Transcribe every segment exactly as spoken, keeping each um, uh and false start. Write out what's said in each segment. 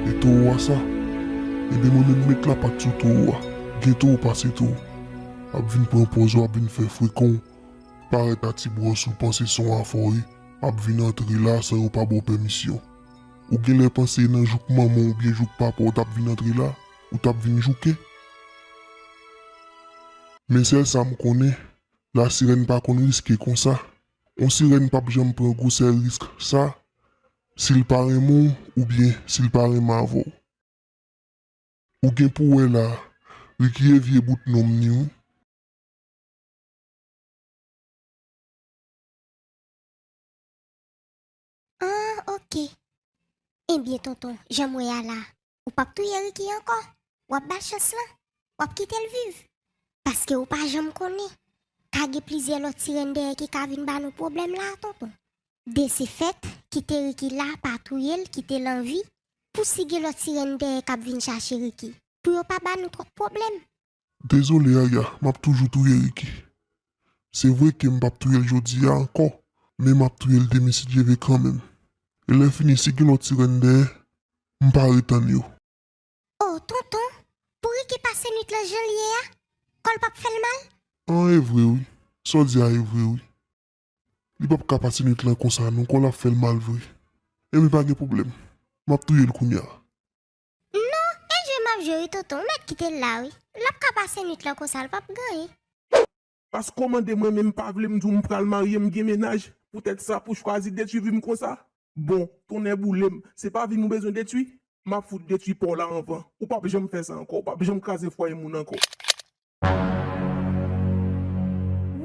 E towo a sa? Ebyen mwen menm met lapat sou towo a. Gen towo pase towo. Ap vin pran pòz ou, ap vin fè frekan w. Parèt a ti bwòs ou panse se yon afè w ye, ap vin antre la san yo pa ba w pèmisyon. Ou genlè panse nan jouk manman w oubyen jouk papa w t ap vin antre la, ou t ap vin jouke. Men sèl sa m konnen, lasirèn pa konn riske konsa. Yon sirèn p ap janm pran gwosè risk sa, si l pa renmen w oubyen si l pa renmen avè w. Ou gen pou wè la, Ricky e vye bout nonm ni wi. Ah, ok. Ebyen, tonton, jan m wè a la, ou p ap touye Ricky ankò. W ap ba l chans lan. W ap kite l viv. Paske ou pa janm konnen. Ka gen plizyè lòt sirèn dèyè ki ka vin ba nou pwoblèm la, tonton. De se fèt, kite Ricky la, pa touye l, kite l an vi. Pou si gen lòt sirèn dèyè k ap vin chache Ricky, pou yo pa ba nou twòp pwoblèm. Dezole, Arya, m ap toujou touye Ricky. Se vre ke m p ap touye l jodi a ankò, men m ap touye l demen si Dye vle kanmenm. E lè fini, si gen lòt sirèn dèyè, m pare tann yo. O, tonton, pou Ricky pase nwit lan jan l ye a, kò l p ap fè l mal? An, e vre wi. Sa w di a e vre wi. Li p ap ka pase nwit lan konsa non, kò l ap fè l mal vre. Ebyen pa gen pwoblèm. M ap touye l kounye a. Non, e jwe m ap jwe wi tonton, ou mèt kite l la wi. L ap ka pase nwit lan konsa, l p ap gen anyen. Paske w mande mwen, men m pa vle, m di w m pral marye, m gen mennaj. Poutèt sa, pou chwazi detwi vi m konsa? Bon, tonnè boule m, se pa vi m ou bezwen detwi? M ap fout detwi pa w la anvan. Ou p ap janm fè sa ankò, ou p ap janm kraze fwaye moun ankò.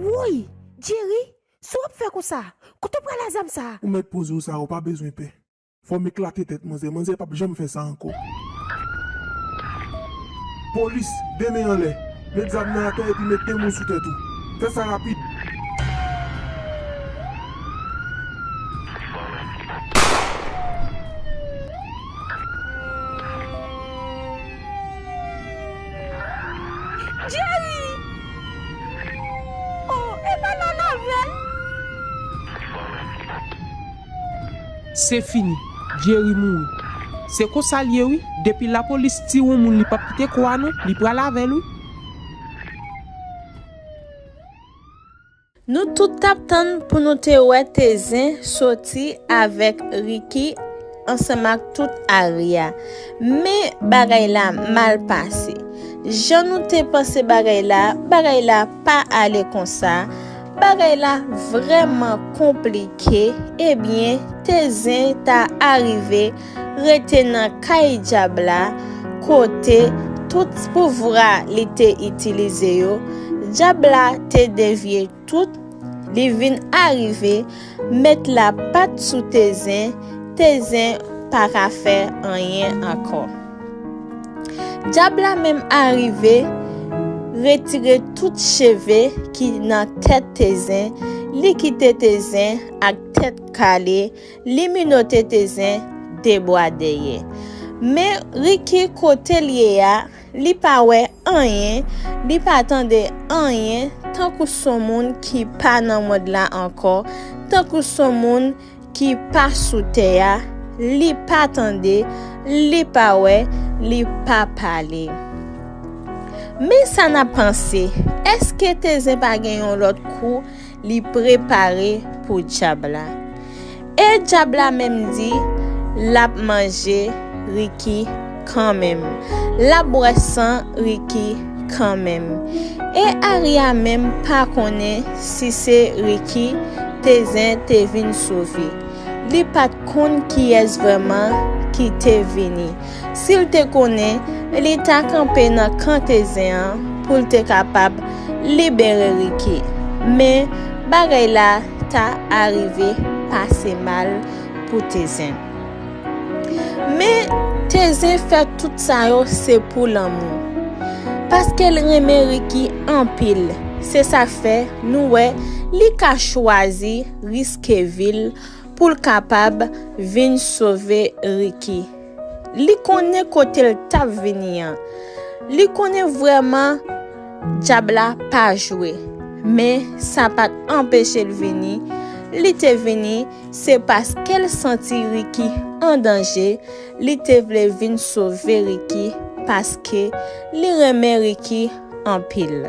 Woy! Jerry, sa w ap fè konsa? Kote w pran la zam sa a? Ou mèt poze w sa, ou pa bezwen pè. Fò m eklate tèt manzè, manzè p ap janm fè sa ankò. Polis, de men anlè, met zam nan atè epi met de moun sou tèt ou. Fè sa rapid. Jerry! Oh, e pa l al avè l? Se fini. Jerry mouri. Se konsa l ye wi. Depi lapolis tire yon moun, li p ap kite kò a non. Li pral avè l wi. Nou tout t ap tann pou nou te wè Tezen soti avèk Ricky ansanm ak tout Arya. Men bagay la mal pase. Jan nou te panse bagay la, bagay la pa ale konsa. Bagay la vrèman konplike. Ebyen, Tezen ta arive rete nan kay dyab la, kote tout pouvwa li te itilize yo, dyab la te devye tout, li vin arive met lapat sou Tezen, Tezen pa ka fè anyen ankò. Dyab la menm arive retire tout cheve ki nan tèt Tezen, li kite Tezen ak tèt kale, li minote Tezen de bwa dèyè. Men Ricky kote l ye a, li pa wè anyen, li pa tande anyen, tankou s on moun ki pa nan mond la ankò, tankou s on moun ki pa sou tè a, li pa tande, li pa wè, li pa pale. Men sa n ap panse, èske Tezen pa gen yon lòt kou li prepare pou dyab la? E dyab la menm di l ap manje Ricky kanmenm, l ap bwè san Ricky kanmenm. E Arya menm pa konnen si se Ricky Tezen te vin sove. Li pa t konn kiyès vrèman ki te vini. Si l te konnen, li ta kanpe nan kan Tezen an pou l te kapab libere Ricky. Men, bagay la ta arive pase mal pou Tezen. Men, Tezen fè tout sa yo se pou lanmou. Paske l renmen Ricky anpil. Se sa k fè nou wè li ka chwazi riske vi l pou l kapab vin sove Ricky. Li konnen kote l t ap vini an. Li konnen vrèman dyab la pa jwe. Men sa pa t anpeche l vini. Li te vini, se paske l santi Ricky an danje, li te vle vin sove Ricky, paske li renmen Ricky anpil.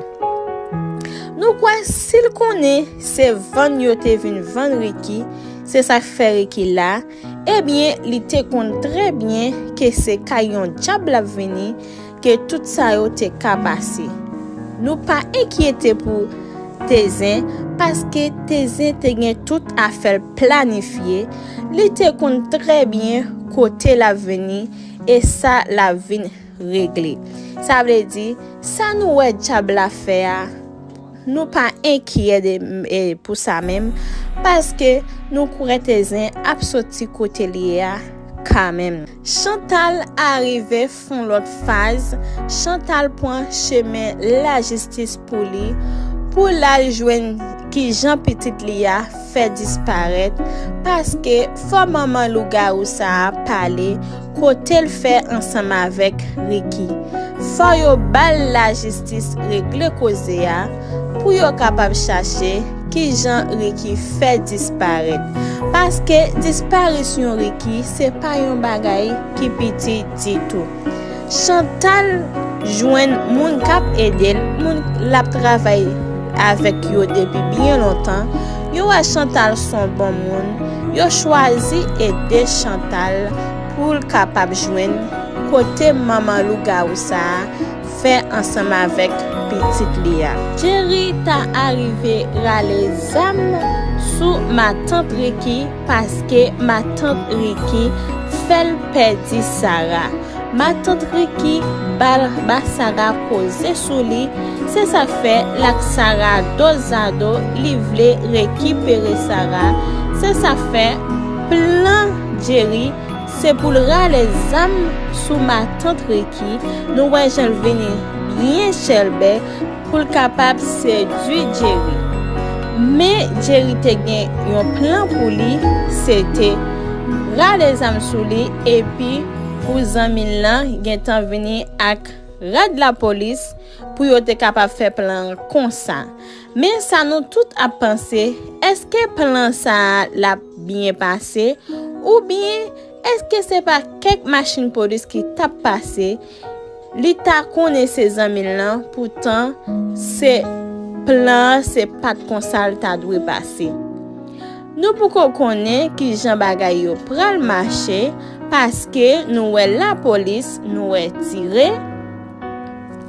Nou kwè si l konnen se vann yo te vin vann Ricky, se sa k fè Ricky la, ebyen, li te konn trè byen ke se kay yon dyab l ap vini, ke tout sa yo te ka pase. Nou pa enkyete pou Tezen, paske Tezen te gen tout afè l planifye, li te konn trè byen kote l ap vini e sa l ap vin regle. Sa vle di, sa nou wè dyab la fè a, nou pa enkyete, e, pou sa menm, paske nou kwè Tezen ap soti kote l ye a kanmenm. Chantal arive fè yon lòt faz. Chantal pran chemen lajistis pou li, pou l al jwenn kijan pitit li a fè disparèt, paske fò manman lougawou sa a pale kote l fè ansanm avèk Ricky. Fò yo ba l lajistis regle koze a pou yo kapab chache kijan Ricky fè disparèt. Paske disparisyon Ricky se pa yon bagay ki piti ditou. Chantal jwenn moun k ap ede l, moun l ap travay avèk yo depi byen lontan. Yo wè Chantal s on bon moun, yo chwazi ede Chantal pou l kapab jwenn kote manman lougawou sa a fè ansanm avèk pitit li a. Jerry ta arive rale zam sou matant Ricky, paske matant Ricky fè l pèdi Sarah. Matant Ricky ba, ba Sarah koze sou li, se sa k fè l ak Sarah dozado, li vle rekipere Sarah. Se sa k fè plan Jerry se pou l rale zam sou matant Ricky. Nou wè jan l vini byen chèlbè pou l kapab sedui Jerry. Men Jerry te gen yon plan pou li, se te rale zam sou li epi pou zanmi l lan gentan vini ak rad lapolis pou yo te kapab fè plan an konsa. Men sa nou tout ap panse, èske plan sa a l ap byen pase? Oubyen èske se pa kèk machin polis ki t ap pase? Li ta konnen se zanmi l lan, poutan se plan an se pa t konsa l ta dwe pase. Nou poko konnen kijan bagay yo pral mache, paske nou wè lapolis, nou wè tire.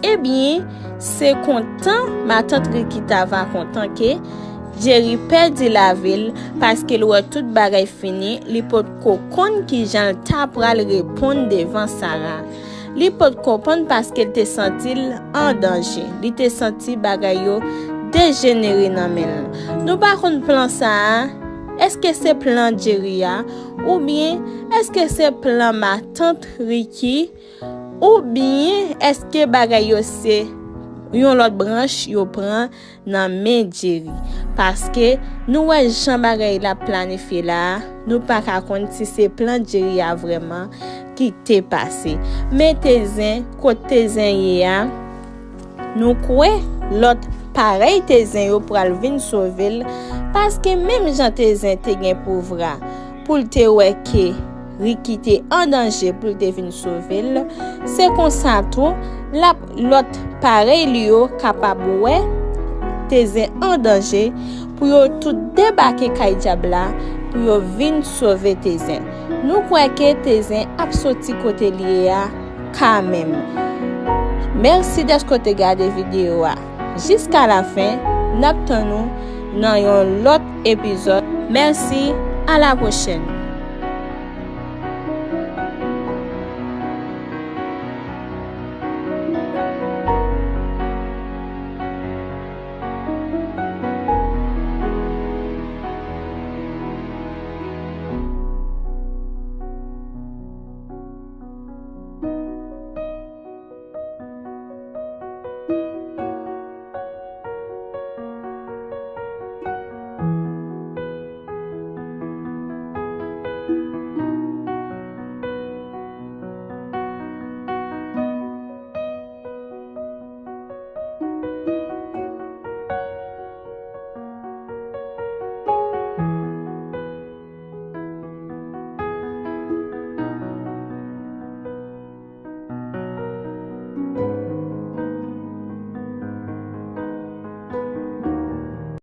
Ebyen, se kontan matant Ricky ta va kontan ke Jerry pèdi lavi l, paske l wè tout bagay fini, li potko konn kijan l ta pral reponn devan Sarah. Li potko konprann paske l te santi l an danje. Li te santi bagay yo dejenere nan men l. Nou pa konn plan sa a, èske se plan Jerry a, oubyen èske se plan matant Ricky, oubyen èske bagay yo se yon lòt branch yo pran nan men Jerry? Paske nou wè jan bagay la planifye la a, nou pa ka konn si se plan Jerry a vrèman ki te pase. Men Tezen, kot Tezen ye a, nou kwè lòt parèy Tezen yo pral vin sove l, paske menm jan Tezen te gen pouvwa pou l te wè ke Ricky te an danje pou l te vin sove l, se konsa tou l ap lòt parèy li yo kapab wè Tezen an danje pou yo tout debake kay dyab la pou yo vin sove Tezen. Nou kwè ke Tezen ap soti kote l ye a kanmenm. Mèsi dèske w te gade videyo a jiska lafen. N ap tann ou nan yon lòt epizòd. Mèsi, a la pwochèn.